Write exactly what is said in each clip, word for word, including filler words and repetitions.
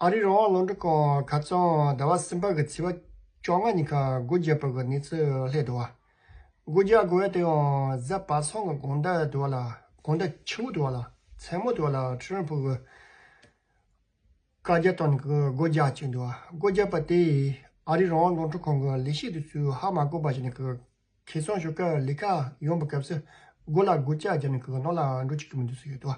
ཨ་རིའི་རང་དབང་རླུང་འཕྲིན་ཁང་ཁ་རྩང་ཟླ་བ་གསུམ་པ་གི་ཚེས་པ་བཅོ་ལྔ་ཉིན་ཁ་སྒོ་བརྒྱབ་པ་གི་གནས་ཚུལ་སླེབས་འདུག་བ། སྒོ་བརྒྱབ་དགོས་ཡ་དེ་ཡང་གཟའ་པ་སངས་གི་དགོང་དག་འདུག་བ་ལ། དགོང་དག་ཕྱི་པོ་འདུག་བ་ལ། མཚན་མོ་འདུག་བ་ལ། ཁྲི་རན་པུ་གི་བཀའ་རྒྱ་བཏང་ནས་གི་སྒོ་བརྒྱབ་བཅུག་འདུག་བ། སྒོ་བརྒྱབ་པ་དེ་ཨ་རིའི་རང་དབང་རླུང་འཕྲིན་ཁང་གི་ལས་བྱེད་དེ་ཚོས་ཧ་མ་གོ་བ་བྱས་ནས་གི་ཁེ་བཟང་ཞུ་སྐབས་ལས་ཀ་ཡོང་བའི་སྐབས་སུ་སྒོ་ལ་སྒོ་ལྕགས་བརྒྱབ་ནས་ཁོ་ནང་ལ་འགྲོ་བཅུག་གི་མི་འདུག་ཟེར་ཡོད་དོ།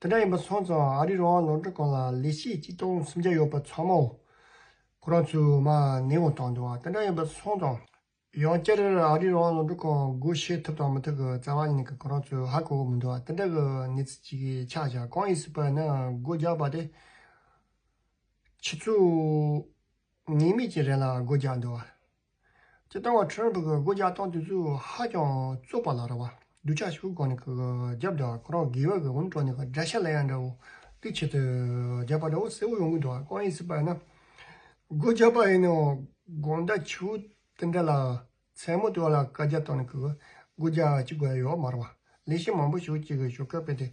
དེ་འདྲ་ཡིན་པ་སོང་ཙང་ཨ་རིའི་རང་དབང་རླུང་འཕྲིན་ཁང་ལ་ལས་བྱེད་གཅིག་སྟོང་སུམ་བརྒྱ་ཡོད་པ་ཚང་མ་ཁོ་རང་ཚོས་མར་ནན་དབང་བཏང་འདུག་བ། དེ་འདྲ་ཡིན་པ་སོང་ཙང་ཡང་བསྐྱར་ཨ་རིའི་རང་དབང་རླུང་འཕྲིན་ཁང་སྒོ་ཕྱེ་ཐུབ་དང་མི་ཐུབ་ཀྱི་རྩ་བ་ཉིད་ནས་ཁོ་རང་ཚོས་ཧ་གོ་གི་མི་འདུག་བ། དེ་འདྲ་གི་གནས་ཚུལ་ཅིག་ཆགས་བཞག་གང་ཡིན་ཟེར་བ་ན་སྒོ་རྒྱག་པ་དེ་ཆུ་ཚོད་ངེས་མེད་ཀྱི་རིང་ལ་སྒོ་རྒྱག་འདུག་བ། སྤྱིར་བཏང་བ་ཁྲི་རན་པུ་གི་སྒོ་རྒྱག་སྟངས་དེ་ཚོ་ཧ་ཅང་བཙོག་པ་ལ་རེད་བ། སྡུག་ཅག་ཞིག་སྒོ་ནས་གི་རྒྱབ་འདྲ་བ་ཁོ་རང་དགེ་བ་གི་འོང་འགྲོ་ནས་གི་དགྲ་ཤ་ལེན་ཡ་འདྲ་བོ་དེ་ཆེད་དུ་རྒྱབ་པ་འདྲ་བོ་གསལ་བོ་ཡོང་གི་འདུག་བ། གང་ཡིན་ཟེར་བ་ཡིན་ན་སྒོ་རྒྱག་པ་ཡིན་ནའང་དགོང་དག་ཕྱི་པོ་དེ་འདྲ་ལ་མཚན་མོ་དེ་བ་ལ་བཀའ་རྒྱ་བཏང་ནས་གི་སྒོ་རྒྱག་ཅིག་དགོས་ཡ་ཡོད་མ་རེད་བ། ལས་བྱེད་མང་པོ་ཞིག་ཅིག་གི་ཞོགས་སྐད་སྤེལ་ཏེ་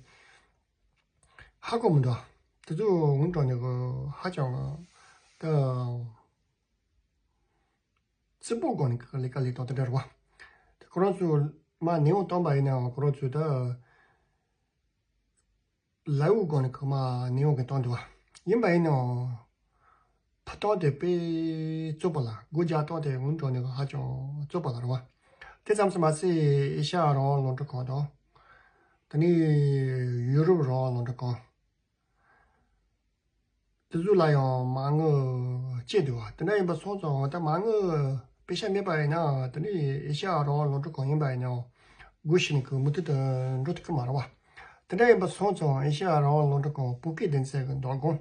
ཧ་གོ་མི་འདུག་བ། དེ་ཚོ་འོང་འགྲོ་ནས་གི་ཧ་ཅང་ད། རྩིག་པོ་སྒང་ནས་ལས་ཀ་ལས་སྟངས་དེ་འདྲ་རེད་བ། དེ་ཁོ་རང་ཚོས་མར་ནན་དབང་བཏང་པ་ཡིན་ནའང་ཁོ་རང་ཚོས་ད་ལའུ་སྒང་ནས་ཁོ་མར་ནན་དབང་གི་བཏང་འདུག་བ། ཡིན་པ་ཡིན་ནའང་ཕུ་སྟངས་དེ་དཔེ་བཙོག་པ་ལ་སྒོ་རྒྱག་སྟངས་དེ་འོང་འགྲོ་ནས་ཧ་ཅང་བཙོག་པ་ལ་རེད་བ། དེ་ཙམ་དུ་མ་ཟད་ཨེ་ཤ་ཡ་རང་དབང་རླུང་འཕྲིན་ཁང་དང་། དེ་ནས་ཡུ་རོབ་རང་དབང་རླུང་འཕྲིན་ཁང་། དེ་ཚོ་ལ་ཡང་མ་དངུལ་བཅད་འདུག་བ། དེ་འདྲ་ཡིན་པ་སོང་ཙང་ད་མ་དངུལ་པེ་ཤ་མེད་པ་ཡིན་ན་དེ་ནི་ཨེ་ཤ་ཡ་རང་དབང་རླུང་འཕྲིན་ཁང་ཡིན་པ་ཡིན་ནའང་སྒོ་ཕྱེ་ནས་ཁོ་མུ་མཐུད་དུ་འགྲོ་ཐུབ་ཀྱི་མ་རེད་བ། དེ་འདྲ་ཡིན་པ་སོང་ཙང་ཨེ་ཤ་ཡ་རང་དབང་རླུང་འཕྲིན་ཁང་བོད་སྐད་སྡེ་ཚན་གྱི་མདང་དགོང་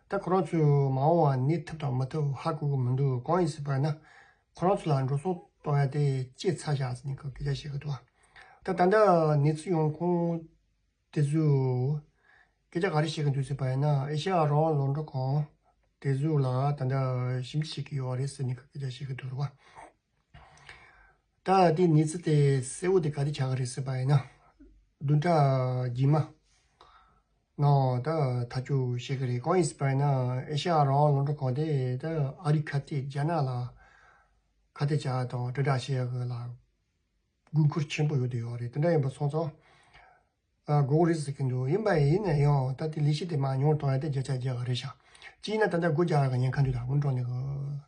ད་ཁོ་རང་ཚོས་མ་འོངས་པ་གནས་ཐུབ་དང་མི་ཐུབ་ཧ་གོ་གི་མི་འདུག་གང་ཡིན་ཟེར་བ་ཡིན་ན་ཁོ་རང་ཚོ་ལ་འགྲོ་སོང་གཏོང་ཡ་དེ་བཅད་ཚར་བཞག་ཟེར་ནས་ཁོ་སྐད་ཆ་བཤད་གི་འདུག་བ། ད་ད་ལྟ་གནས་ཚུལ་ཡོང་ཁུངས་དེ་ཚོས་སྐད་ཆ་ག་རེ་བཤད་ཀྱི་འདུག་ཟེར་བ་ཡིན་ན་ཨེ་ཤ་ཡ་རང་དབང་རླུང་འཕྲིན་ཁང་དེ་ཚོ་ལ་ད་ལྟ་ཞིབ་འཇུག་བྱེད་ཀྱི་ཡོད་རེད་ཟེར་ནས་སྐད་ཆ་བཤད་ཀྱི་འདུག་རེད་བ། ད་དེ་གནས་ཚུལ་དེ་གསལ་བོ་དེ་ག་རེ་ཆགས་ཀྱི་རེད་ཟེར་བ་ཡིན་ན་བདུན་ཕྲག་རྗེས་མ་ནང་ད་ཐག་གཅོད་བྱེད་ཀྱི་རེད། གང་ཡིན་ཟེར་བ་ཡིན་ན་ཨེ་ཤ་ཡ་རང་དབང་རླུང་འཕྲིན་ཁང་དེ་ད་ཨ་རི་ཁ་གཏད་རྒྱ་ནག་ལ་ཁ་གཏད་བྱ་དང་དྲིལ་བསྒྲགས་བྱེད་ཡ་གི་ལ་དགོས་མཁོ་ཆེན་པོ་ཡོད་དེ་ཡོད་རེད། དེ་འདྲ་ཡིན་པ་སོང་ཙང་། ཨ་དགོས་རེད་ཟེར་གྱི་འདུག་ཡིན་པ་ཡིན་ན་ཡང་ད་དེ་ལས་གཞི་དེ་མར་ཉུང་གཏོང་ཡ་དེ་བརྒྱ་ཆ་བརྒྱ་ག་རེད་ཤག་ཅི་ཡིན་ན་ད་ལྟ་སྒོ་རྒྱག་ཡ་གི་ཉེན་ཁ་འདུག་ད་འོན་ཀྲང་ནི་གི་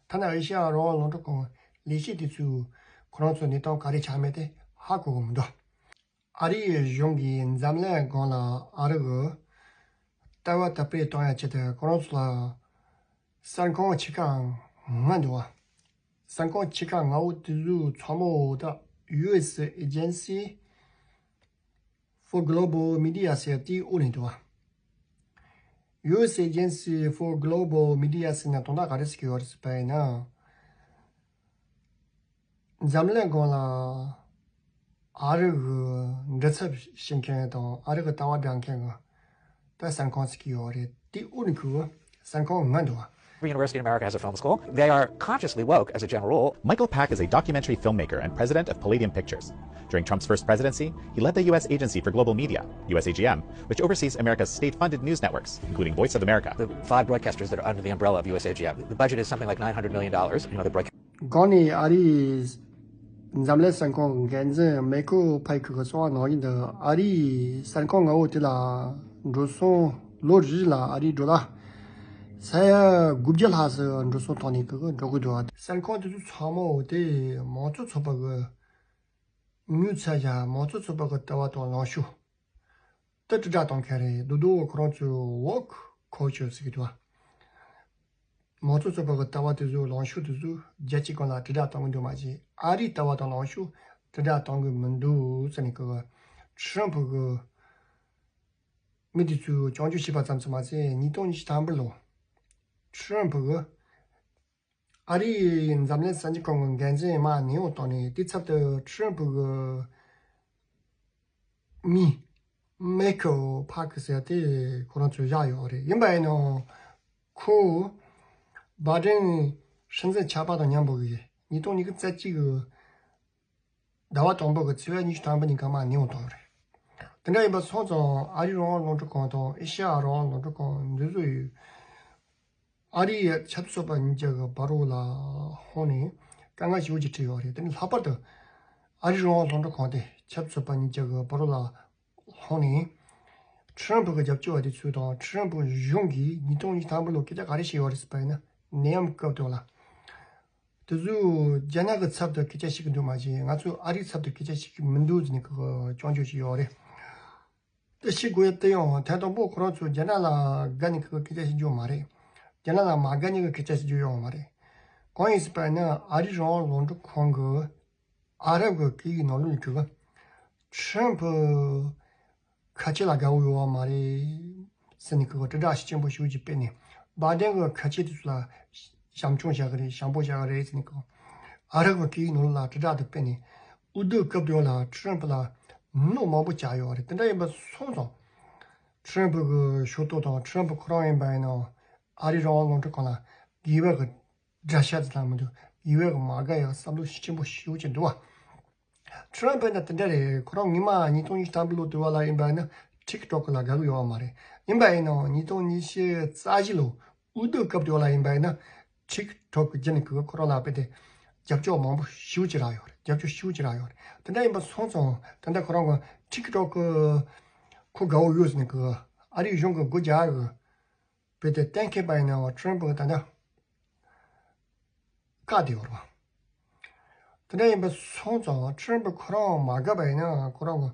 ཐ་ན་ཨེ་ཤ་ཡ་རང་དབང་རླུང་འཕྲིན་ཁང་ལས་གཞི་དེ་ཚོས་ཁོ་རང་ཚོ་གནས་སྟངས་ག་རེ་ཆགས་མེད་དེ་ཧ་གོ་གི་མི་འདུག་ཨ་རིའི་གཞུང་གིས་འཛམ་གླིང་སྒང་ལ་ཨ་རི་གི་ལྟ་བ་དར་སྤེལ་གཏོང་ཡ་ཆེད་དུ་ཁོ་རང་ཚོ་ལ་གསར་ཁང་ཆེ་ཁག་ལྔ་འདུག་བ། གསར་ཁང་ཆེ་ཁག་ལྔ་བོ་དེ་ཚོ་ཚང་མ་ད་ཡུ་ཨེས་Agency for Global Media ཟེར་དེའི་དབུ་ནས་འདུག་བ། ཡུ་ཨེས་Agency for Global Media ཟེར་ན་དོན་དག་ག་རེ་ཟེར་གྱི་ཡོད་རེད་ཟེར་བ་ཡིན་ན། འཛམ་གླིང་སྒང་ལ་ཨ་རི་གི་འབྲེལ་ཚབ་བྱེད་མཁན་དང་ཨ་རི་གི་ལྟ་བ་སྒྲུབ་མཁན་གི་ད་གསར་ཁང་ཟེར་གྱི་ཡོད་རེད། དེའི་དབུ་ནས་ཁོ་གསར་ཁང་ལྔ་འདུག་བ། Every university in America has a film school. They are consciously woke as a general rule. Michael Pak is a documentary filmmaker and president of Palladium Pictures. During Trump's first presidency, he led the U S Agency for Global Media, U S A G M, which oversees America's state funded news networks, including Voice of America. The five broadcasters that are under the umbrella of U S A G M, the budget is something like nine hundred million dollars. You know, the broadcast གང་ནས་ཨ་རིའི་འཛམ་གླིང་གསར་ཁང་འགན་འཛིན་མེ་ཁོ་ཕེག་གི་གསུང་བ་ནང་བཞིན་དུ་ཨ་རིའི་གསར་ཁང་ལྔ་བོ་དེ་ལ་འགྲོ་སོང་ལོ་རེ་རེ་ལ་ཨ་རིའི་ཌོ་ལར་ས་ཡ་དགུ་བརྒྱ་ལྷག་ཙམ་འགྲོ་སོང་བཏང་ནས་གི་འགྲོ་གི་འདུག་བ། གསར་ཁང་དེ་ཚོ་ཚང་མ་འོ་དེ་མང་གཙོ་ཚོགས་པ་གི་དངུལ་ཚད་བཞག་མང་གཙོ་ཚོགས་པ་གི་ལྟ་བ་དང་ལངས་ཕྱོགས་དེ་དྲིལ་བསྒྲགས་གཏོང་མཁན་རེད། རྡོག་རྡོག་ཁོ་རང་ཚོས་woke culture ཟེར་གི་འདུག་བ། མང་གཙོ་ཚོགས་པ་གི་ལྟ་བ་དེ་ཚོ་ལངས་ཕྱོགས་དེ་ཚོ་རྒྱལ་སྤྱིའི་སྒང་ལ་དྲིལ་བསྒྲགས་གཏོང་གི་འདུག་མ་གཞི་ཨ་རིའི་ལྟ་བ་དང་ལངས་ཕྱོགས་དྲིལ་བསྒྲགས་གཏོང་གི་མི་འདུག་ཟེར་ནས་གི་ཁྲི་རན་པུ་གི་མི་དེ་ཚོས་སྐྱོན་བརྗོད་བྱས་པ་ཙམ་ཙམ་མ་ཟད་ཉིས་སྟོང་ཉི་ཤུ་ཐམ་པ་ལོ་ཁྲི་རན་པུ་གི་ཨ་རིའི་འཛམ་གླིང་གསར་འགྱུར་ཁང་གི་འགན་འཛིན་མར་ནན་དབང་བཏང་ནས་དེའི་ཚབ་ཏུ་ཁྲི་རན་པུ་གི་མི་མེ་ཁོ་ཕེག་ཟེར་དེ་ཁོ་རང་ཚོས་བཞག་ཡོད་རེད། ཡིན་པ་ཡིན་ནའང་ཁོ་བྷའི་ཌེན་སྲིད་འཛིན་ཆགས་པ་དང་མཉམ་པོ་གི་ཉིས་སྟོང་ཉི་ཤུ་རྩ་གཅིག་གི་ཟླ་བ་དང་པོ་གི་ཚེས་པ་ཉི་ཤུ་ཐམ་པ་ཉིན་ཁ་མར་ནན་དབང་བཏང་རེད། དེ་འདྲ་ཡིན་པ་སོང་ཙང་ཨ་རིའི་རང་དབང་རླུང་འཕྲིན་ཁང་དང་ཨེ་ཤ་ཡ་རང་དབང་རླུང་འཕྲིན་ཁང་འདི་ཚོ་ཡོད། ཨ་རིའི་ཆབ་སྲིད་ཚོགས་པ་གཉིས་ཀྱི་བར་རོ་ལ་ཧོང་ནས་དཀའ་ངལ་ཞེ་པོ་ཅིག་འཕྲད་ཡོད་རེད། དེ་ནི་ལྷག་པར་དུ་ཨ་རིའི་རང་དབང་རླུང་འཕྲིན་ཁང་དེ་ཆབ་སྲིད་ཚོགས་པ་གཉིས་ཀྱི་བར་རོ་ལ་ཧོང་ནས་ཁྲི་རམ་ཕུ་གི་རྒྱབ་སྐྱོར་བ་དེ་ཚོ་དང་ཁྲི་རམ་ཕུ་གཞུང་གིས་ཉིས་སྟོང་ཉི་ཤུ་ཐམ་པ་ལོ་སྐད་ཆ་ག་རེ་བཤད་ཡོད་རེད་ཟེར་བ་ཡིན་ན། ནད་ཡམས་སྐབས་དེ་ལ་དེ་ཚོ་རྒྱ་ནག་གི་ཚབ་ཏུ་སྐད་ཆ་བཤད་ཀྱི་འདུག་མ་གཞི། ང་ཚོ་ཨ་རིའི་ཚབ་ཏུ་སྐད་ཆ་བཤད་ཀྱི་མི་འདུག་ཟེར་ནས་ཁོ་སྐྱོན་བརྗོད་བྱས་ཡོད་རེད། དེ་ཤེས་དགོས་ཡ་དེ་ཡང་ཐད་དང་པོ་ཁོ་རང་ཚོ་རྒྱ་ནག་ལ་དགའ་ནས་ཁོ་སྐད་ཆ་བཤད་རྒྱུ་མ་རེད། རྒྱ་ནག་ལ་མ་དགའ་ནས་སྐད་ཆ་བཤད་རྒྱུ་ཡོང་མ་རེད། གང་ཡིན་ཟེར་བ་ཡིན་ན། ཨ་རིའི་རང་དབང་རླུང་འཕྲིན་ཁང་གི་ཨ་རབ་ཀྱི་སྐད་ཡིག་ནང་ལོགས་ནས་ཁྲི་རམ་ཕུ་ཁ་ཆེ་ལ་དགའ་བོ་ཡོད་པ་མ་རེད་ཟེར་ནས་ཁོ་དྲིལ་བསྒྲགས་ཤུགས་ཆེན་པོ་ཞེ་པོ་ཅིག་སྤེལ་ནས། བྷའི་ཌེན་གྱི་ཁ་ཆེ་དེ་ཚོ་ལ་བྱམས་སྐྱོང་བྱ་གི་རེད། བྱམས་པོ་བྱ་གི་རེད་ཟེར་ནས་ཁོ་ཨ་རབ་ཀྱི་སྐད་ཡིག་ནང་ལ་དྲིལ་བསྒྲགས་དེ་སྤེལ་ནས། འོས་བསྡུ་སྐབས་དེ་ལ་ཁྲི་རམ་ཕུ་ལ་གནོད་མང་པོ་བྱས་ཡོད་རེད། དེ་འདྲ་ཡིན་པ་སོང་ཙང་ཁྲི་རམ་ཕུ་གི་ཤོག་ཐོག་དང་ཁྲི་རམ་ཕུ་ཁོ་རང་ཡིན་པ་ཡིན་ན། ཨ་རིའི་རང་དབང་རླུང་འཕྲིན་ཁང་ལ་དགེ་བ་གི་དགྲ་ཤ་དེ་ལ་མི་འདུག་དགེ་བ་གི་མ་དགའ་ཡག་བསམ་བློ་ཤུགས་ཆེན་པོ་ཞེ་པོ་ཅིག་འདུག་བ། ཁྲི་རམ་ཕུ་ཡིན་ན་དེ་འདྲ་རེད། ཁོ་རང་སྔོན་མ་ཉིས་སྟོང་ཉི་ཤུ་ཐམ་པ་ལོ་དུས་བ་ལ་ཡིན་པ་ཡིན་ན་ཊིག་ཊོག་ལ་དགའ་གི་ཡོད་པ་མ་རེད། ཡིན་པ་ཡིན་ནའང་ཉིས་སྟོང་ཉི་ཤུ་རྩ་བཞི་ལོ་འོས་བསྡུ་སྐབས་དེ་ལ་ཡིན་པ་ཡིན་ན། ཊིག་ཊོག་གི་རྒྱུ་ནས་ཁོ་རང་ལ་དཔེ་དེ་རྒྱབ་སྐྱོར་མང་པོ་ཞེ་པོ་ཅིག་རག་ཡོད་རེད། རྒྱབ་སྐྱོར་ཞེ་པོ་ཅིག་རག་ཡོད་རེད། དེ་འདྲ་ཡིན་པ་སོང་ཙང་ད་ལྟ་ཁོ་རང་གི་ཊིག་ཊོག་གི་ཁོ་དགའ་བོ་ཡོད་ཟེར་ནས་ཁོ་ཨ་རིའི་གཞུང་གི་སྒོ་རྒྱག་གི་དཔེ་དེ་གཏན་འཁེལ་པ་ཡིན་ནའང་ཁྲི་རམ་ཕུ་གི་ད་ལྟ་བཀག་བསྡད་ཡོད་རེད་བ། དེ་འདྲ་ཡིན་པ་སོང་ཙང་ཁྲི་རམ་ཕུ་ཁོ་རང་མ་དགའ་བ་ཡིན་ན་ཁོ་རང་གི་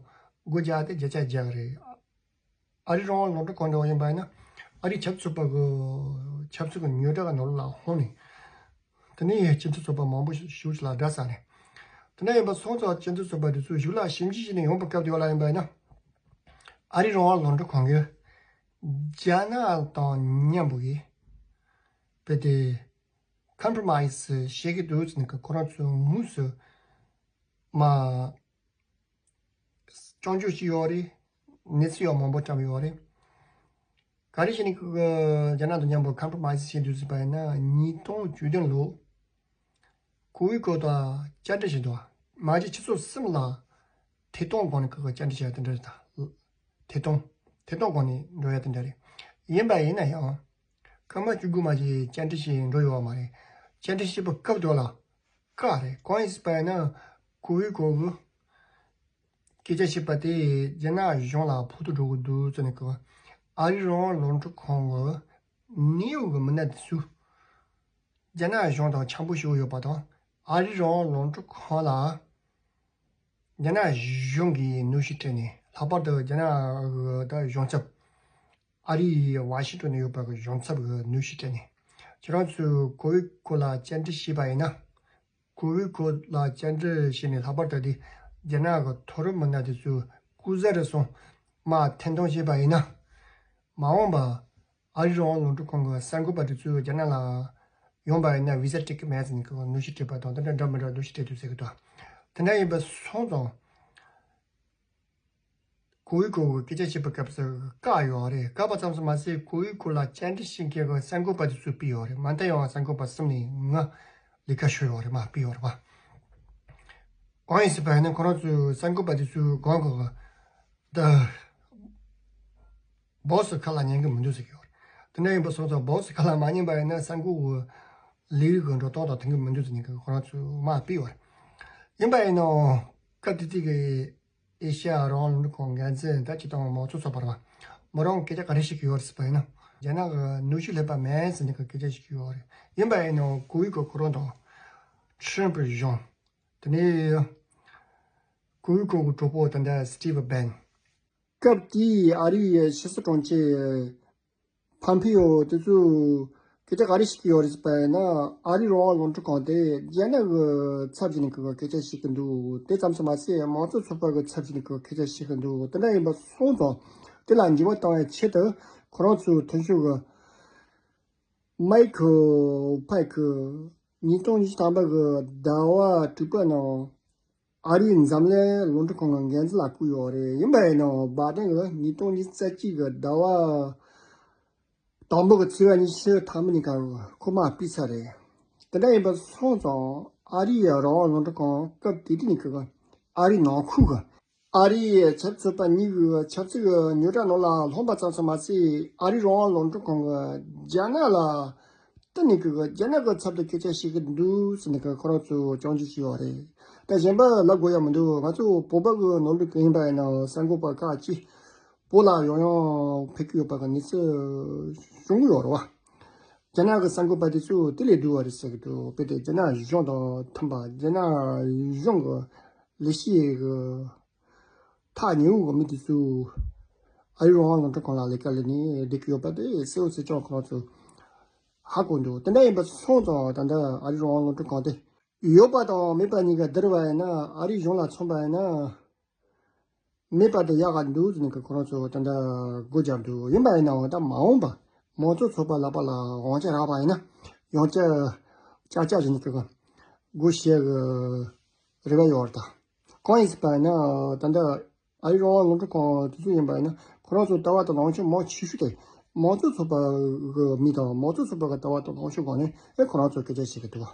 སྒོ་རྒྱག་དེ་བརྒྱ་ཆ་བརྒྱ་གི་རེད། ཨ་རིའི་རང་དབང་རླུང་འཕྲིན་ཁང་འདྲ་བ་ཡིན་པ་ཡིན་ན། ཨ་རིའི་ཆབ་སྲིད་ཚོགས་པ་གི་ཆབ་སྲིད་ཀྱི་རྙོག་དྲ་གི་ནང་ལ་ལྷུང་ནས། དེ་ནས་སྤྱི་མཐུན་ཚོགས་པ་མང་པོ་ཞིག་ཞིག་ལ་དགྲ་ཟ་ནས། དེ་འདྲ་ཡིན་པ་སོང་ཙང་སྤྱི་མཐུན་ཚོགས་པ་དེ་ཚོས་གཞུག་ལ་ཞིབ་འཇུག་བྱས་ནས་ཡོང་པའི་སྐབས་དེ་བ་ལ་ཡིན་པ་ཡིན་ན། ཨ་རིའི་རང་དབང་རླུང་འཕྲིན་ཁང་གིས་རྒྱ་ནག་དང་མཉམ་པོ་གིས་དཔེ་དེ་ཁམ་པྲོ་མའི་སི་བྱེད་ཀྱི་འདུག་ཟེར་ནས་ཁོ་རང་ཚོའི་དངོས་སུ་མ། སྐྱོན་བརྗོད་བྱས་ཡོད་རེད། གནས་ཚུལ་ཡང་མང་པོ་བཀྲམ་ཡོད་རེད། ག་རེ་བྱས་ནས་ཁོ་གིས་རྒྱ་ནག་དང་མཉམ་པོ་ཁམ་པྲོ་མའི་སི་བྱེད་འདུག་ཟེར་བ་ཡིན་ན། ཉིས་སྟོང་བཅུ་བདུན་ལོ་ཀོ་ཝི་ཁོ་དང་བཅར་འདྲི་བྱས་འདུག་མ་གཞི་ཆུ་ཚོད་གསུམ་ལ་ཐད་གཏོང་སྒང་ནས་ཁོ་གིས་བཅར་འདྲི་བྱས་ཡ་དེ་འདྲ་རེད་ད། ཐད་གཏོང་། ཐད་གཏོང་སྒང་ནས་འགྲོ་ཡ་དེ་འདྲ་རེད། ཡིན་པ་ཡིན་ན་ཡང་། སྐར་མ་བཅུ་དགུ་མ་ཞིག་བཅར་འདྲི་བྱས་འགྲོ་ཡོད་པ་མ་རེད། བཅར་འདྲི་བྱས་པའི་སྐབས་དེ་ལ་བཀག་རེད། གང་ཡིན་ཟེར་བ་ཡིན་ན། ཀོ་ཝི་ཁོ་གིས་སྐད་ཆ་བཤད་པ་དེ་རྒྱ་ནག་གཞུང་ལ་ཕོག་ཐུག་འགྲོ་གི་འདུག་ཟེར་ནས་ཁོ། ཨ་རིའི་རང་དབང་རླུང་འཕྲིན་ཁང་གི་ནིའུ་ཡོག་གི་མི་སྣ་དེ་ཚོས་རྒྱ་ནག་གཞུང་དང་འཆམ་པོ་ཞིག་ཡོད་པ་དང་། ཨ་རིའི་རང་དབང་རླུང་འཕྲིན་ཁང་ལ་རྒྱ་ནག་གཞུང་གིས་གནོན་ཤུགས་སྤྲད་ནས། ལྷག་པར་དུ་རྒྱ་ནག་གི་ད་གཞུང་ཚབ། ཨ་རིའི་ཝ་ཤིང་ཏོན་ནས་ཡོད་པ་གི་གཞུང་ཚབ་གིས་གནོན་ཤུགས་སྤྲད་ནས། ཁྱེད་རང་ཚོས་ཀོ་ཝི་ཁོ་ལ་བཅར་འདྲི་བྱས་པ་ཡིན་ན། ཀོ་ཝི་ཁོ་ལ་བཅར་འདྲི་བྱས་ནས་ལྷག་པར་དུ་དེ་རྒྱ་ནག་གི་མཐོ་རིམ་མི་སྣ་དེ་ཚོས་སྐུ་གཟུགས་རེ་ཟུང་མར་འཐེན་གཏོང་བྱས་པ་ཡིན་ན། མ་འོངས་པ་ཨ་རིའི་རང་དབང་རླུང་འཕྲིན་ཁང་གི་གསར་འགོད་པ་དེ་ཚོས་རྒྱ་ནག་ལ་ཡོང་པ་ཡིན་ན་བི་ཟ་སྤྲད་ཀྱི་མེད་ཟེར་ནས་ཁོ་གནོན་ཤུགས་སྤྲད་པ་དང་། དེ་འདྲ་འདྲ་མི་འདྲ་གནོན་ཤུགས་སྤྲད་འདུག་ཟེར་གྱི་འདུག་དེ་འདྲ་ཡིན་པ་སོང་ཙང་། ཀོ་ཝི་ཁོ་གིས་སྐད་ཆ་བཤད་པའི་སྐབས་སུ་བཀག་ཡོད་རེད། བཀག་པ་ཙམ་དུ་མ་ཟད་ཀོ་ཝི་ཁོ་ལ་བཅར་འདྲི་བྱེད་མཁན་གྱི་གསར་འགོད་པ་དེ་ཚོས་ཕུད་ཡོད་རེད། མ་མཐའ་ཡང་གསར་འགོད་པ་གསུམ་ནས་ལྔ་ལས་ཀ་ཞུས་ཡོད་རེད། མར་ཕུད་ཡོད་རེད་པ། གང་ཡིན་ཟེར་བ་ཡིན་ན། ཁོ་རང་ཚོའི་གསར་འགོད་པ་དེ་ཚོའི་སྒང་གི་ད་སྦོ་སི་ཁ་ལ་ཉན་གྱི་མི་འདུག་ཟེར་གྱི་ཡོད་རེད། དེ་འདྲ་ཡིན་པ་སོང་ཙང་སྦོ་སི་ཁ་ལ་མ་ཉན་པ་ཡིན་ན་གསར་འགོད་ལས་རིགས་ཀྱི་འགྲོ་སྟངས་དང་མཐུན་གྱི་མི་འདུག་ཟེར་ནས་ཁོ་རང་ཚོས་མར་ཕུད་ཡོད་རེད། ཡིན་པ་ཡིན་ནའང་སྐབས་དེ་དུས་ཀྱི་ཨེ་ཤ་ཡ་རང་དབང་རླུང་འཕྲིན་ཁང་འགན་འཛིན་ད་སྤྱིར་བཏང་མང་གཙོ་ཚོགས་པ་རེད་པ། མོ་རང་སྐད་ཆ་ག་རེ་བཤད་ཀྱི་ཡོད་རེད་ཟེར་བ་ཡིན་ན། རྒྱ་ནག་གི་གནོན་ཤུགས་སླེབས་པ་མེད་ཟེར་ནས་སྐད་ཆ་བཤད་ཀྱི་ཡོད་རེད། ཡིན་པ་ཡིན་ནའང་ཀོ་ཝི་ཁོ་ཁོ་རང་དང་ཁྲི་རམ་ཕུ་གཞུང་། དེ་ནས་ཀོ་ཝི་ཁོ་གི་གྲོགས་པོ་ད་ལྟ་སི་ཊི་ཝི་བྷེན། སྐབས་དེའི་ཨ་རིའི་ཕྱི་སྲིད་དྲུང་ཆེ་ཕམ་ཕི་ཡོ་དེ་ཚོས་སྐད་ཆ་ག་རེ་བཤད་ཀྱི་ཡོད་རེད་ཟེར་བ་ཡིན་ན། ཨ་རིའི་རང་དབང་རླུང་འཕྲིན་ཁང་དེ་རྒྱ་ནག་གི་ཚབ་བྱས་ནས་ཁོ་གིས་སྐད་ཆ་བཤད་ཀྱི་འདུག་དེ་ཙམ་དུ་མ་ཟད་མང་གཙོ་ཚོགས་པ་གི་ཚབ་བྱས་ནས་ཁོ་གིས་སྐད་ཆ་བཤད་ཀྱི་འདུག་དེ་འདྲ་ཡིན་པ་སོང་ཙང་དེ་ལ་འགྱུར་བ་གཏོང་བའི་ཆེད་དུ་ཁོ་རང་ཚོའི་མཐུན་ཕྱོགས་ཀྱི་མའི་ཁེལ་ཕའི་ཁི་ཉིས་སྟོང་ཉི་ཤུ་ཐམ་པ་གི་ཟླ་བ་དྲུག་པ་ནང་ཨ་རིའི་འཛམ་གླིང་རླུང་འཕྲིན་ཁང་གི་འགན་འཛིན་ལ་བསྐོས་ཡོད་རེད། ཡིན་པ་ཡིན་ནའང་བྷའི་ཌེན་གྱིས་ཉིས་སྟོང་ཉི་ཤུ་རྩ་གཅིག་གི་ཟླ་བ་དང་པོ་གི་ཚེས་པ་ཉི་ཤུ་ཐམ་པ་ནས་ཁོ་མར་ཕུད་ཚར་རེད། དེ་འདྲ་ཡིན་པ་སོང་ཙང་ཨ་རིའི་རང་དབང་རླུང་འཕྲིན་ཁང་སྐབས་དེ་དུས་ནས་ཁོ་ཨ་རིའི་ནང་ཁུལ་གྱི་ཨ་རིའི་ཆབ་སྲིད་ཚོགས་པ་གཉིས་ཀྱི་ཆབ་སྲིད་ཀྱི་རྙོག་དྲ་ནང་ལ་ལྷུང་པ་ཙམ་ཙམ་མ་ཟད། ཨ་རིའི་རང་དབང་རླུང་འཕྲིན་ཁང་གིས་རྒྱ་ནག་ལ་ དེ་ནི་གི་རྒྱ་ནག་གི་ཚབ་ཏུ་སྐད་ཆ་བཤད་གི་འདུག་ཟེར་ནས་གི་ཁོ་རང་ཚོ་རྐྱང་རྗེས་ཤིག་ཡོད་རེད། ད་གཞན་པ་ལབ་དགོས་ཡ་མི་འདུག་ང་ཚོ་བོད་པ་གི་ནོར་ལུག་ཡིན་པ་ཡིན་ན་གསར་འགོད་པ་ཁག་ཅིག་བོད་ལ་ཡང་ཡང་ཕེབས་ཀྱི་ཡོད་པ་གི་གནས་ཚུལ་བྱུང་གི་ཡོད་རེད་བ། རྒྱ་ནག་གི་གསར་འགོད་པ་དེ་ཚོ་དེ་ལས་སྡུག་བ་རེད་ཟེར་གི་འདུག་དཔེ་དེ་རྒྱ་ནག་གཞུང་དང་མཐུན་པ། རྒྱ་ནག་གཞུང་གི་ལས་བྱེད་གི་ཐག་ཉེ་བོ་གི་མི་དེ་ཚོ་ཨ་རིའི་རང་དབང་རླུང་འཕྲིན་ཁང་ལ་ལས་ཀ་ལས་ནས་བསྡད་ཀྱི་ཡོད་པ་དེ་གསལ་བོ་གསལ་རྐྱང་ཁོ་རང་ཚོ་ཧ་གོ་འདུག་དེ་འདྲ་ཡིན་པ་སོང་ཙང་ད་ལྟ་ཨ་རིའི་རང་དབང་རླུང་འཕྲིན་ཁང་དེ་ཡོད་པ་དང་མེད་པ་གཉིས་ཀ་བསྡུར་བ་ཡིན་ན། ཨ་རིའི་གཞུང་ལ་མཚོན་པ་ཡིན་ན། མེད་པ་དེ་ཡག་ག་འདུག་ཟེར་ནས་ཁོ་རང་ཚོ་ད་ལྟ་སྒོ་རྒྱབ་འདུག་ཡིན་པ་ཡིན་ནའང་ད་མ་འོངས་པ་མང་གཙོ་ཚོགས་པ་ལབ་པ་ལ་དབང་ཆ་རག་པ་ཡིན་ན་ཡང་བསྐྱར་བསྐྱར་བསྐྱར་ཟེར་ནས་ཁོ་སྒོ་ཕྱེ་གི་རེ་བ་ཡོད་རེད་ད། གང་ཡིན་ཟེར་བ་ཡིན་ན་ད་ལྟ་ཨ་རིའི་རང་དབང་རླུང་འཕྲིན་ཁང་དེ་ཚོ་ཡིན་པ་ཡིན་ན་ཁོ་རང་ཚོ་ལྟ་བ་དང་ལངས་ཕྱོགས་མང་ཆེ་ཤོས་དེ་མང་གཙོ་ཚོགས་པ་གི་མི་དང་མང་གཙོ་ཚོགས་པ་གི་ལྟ་བ་དང་ལངས་ཕྱོགས་སྒང་ནས་ཨེ་ཁོ་རང་ཚོ་སྐད་ཆ་བཤད་གི་འདུག་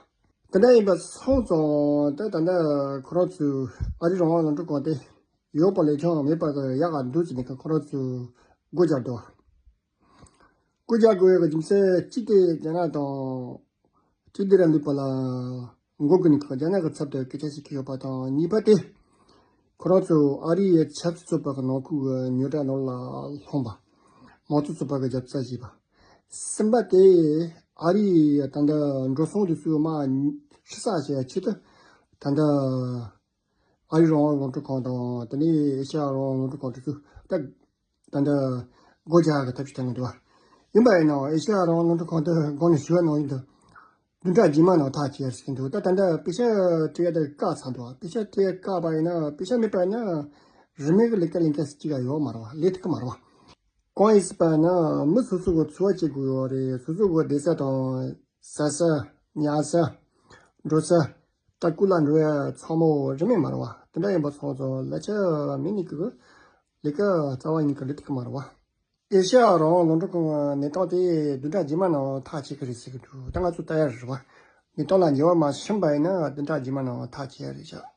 དེ་འདྲ་ཡིན་པ་སོང་ཙང་ད་ད་ལྟ་ཁོ་རང་ཚོས་ཨ་རིའི་རང་དབང་རླུང་འཕྲིན་ཁང་དེ་ཡོད་པ་ལས་ཀྱང་མེད་པ་གི་ཡག་ག་འདུག་ཟེར་ནས་ཁོ་རང་ཚོས་སྒོ་རྒྱག་འདུག་སྒོ་རྒྱག་དགོས་ཡག་གི་རྒྱུ་མཚན་གཅིག་དེ་རྒྱ་ནག་དང་གཅིག་དེ་ར་འདུག་པ་ལ་མགོ་ཀུན་ནས་ཁོ་རྒྱ་ནག་གི་ཚབ་ཏུ་སྐད་ཆ་བཤད་ཀྱི་ཡོད་པ་དང་། གཉིས་པ་དེ་ཁོ་རང་ཚོ་ཨ་རིའི་ཆབ་སྲིད་ཚོགས་པ་གི་ནང་ཁུལ་གྱི་རྙོག་དྲ་ནང་ལ་ལྷུང་བ། མང་གཙོ་ཚོགས་པ་གི་རྒྱབ་རྩ་བྱས་པ། གསུམ་པ་དེ་ཨ་རིའི་ད་ལྟ་འགྲོ་སོང་དེ་ཚོ་མར་ཁྲི་ས་བྱེད་ཆེད་དུ་ད་ལྟ་ཨ་རིའི་རང་དབང་རླུང་འཕྲིན་ཁང་དང་དེ་ནས་ཨེ་ཤ་ཡ་རང་དབང་རླུང་འཕྲིན་ཁང་དེ་ཚོ་ད་ད་ལྟ་སྒོ་རྒྱག་གི་ཐབས་ཤེས་བྱས་ནས་འདུག་བ། ཡིན་པ་ཡིན་ནའང་ཨེ་ཤ་ཡ་རང་དབང་རླུང་འཕྲིན་ཁང་དུ་དགོངས་ནས་ཞུ་བ་གནང་ཡིན་དུ་བདུན་ཕྲག་རྗེས་མ་ནང་ཐག་བཅད་ཟེར་གྱི་འདུག་ད་ད་ལྟ་པེ་ཤག་སྤྲད་ཡ་དེ་བཀག་ཚར་འདུག་པེ་ཤག་སྤྲད་ཡ་བཀག་པ་ཡིན་ན་པེ་ཤག་མེད་པ་ཡིན་ན་རིན་མེད་ཀྱི་ལས་ཀ་ལས་མཁན་ཞིག་ག་ཡོད་མ་རེད་བ། ལས་ཐུབ་ཀྱི་མ་རེད་བ། གང་ཡིན་ཟེར་བ་ན་མི་སོ་སོ་གི་འཚོ་བ་སྐྱེལ་དགོས་ཡོད་རེད། སོ་སོ་གི་བསྡད་ས་དང་ཟ་ས་ཉལ་ས་འགྲོ་ས་ལྟ་སྐོར་ལ་འགྲོ་ཡ་ཚང་མ་རིན་མེད་མ་རེད་བ། དེ་འདྲ་ཡིན་པ་སོང་ཙང་ལས་ཆ་མེད་ནི་གི་ལས་ཀ་རྩ་བ་ཉིད་ཀྱི་ལས་ཐུབ་ཀྱི་མ་རེད་བ། ཨེ་ཤ་ཡ་རང་དབང་རླུང་འཕྲིན་ཁང་གི་གནས་སྟངས་དེ་བདུན་ཕྲག་རྗེས་མ་ནང་ཐག་བཅད་ཀྱི་རེད་ཟེར་གྱི་འདུག་ད་ང་ཚོ་ལྟ་ཡ་རེད་བ། གནས་སྟངས་ལ་འགྱུར་བ་མ་ཕྱིན་པ་ཡིན་ན་བདུན་ཕྲག་རྗེས་མ་ནང་ཐག་བཅད་ཡ་རེད་ཤག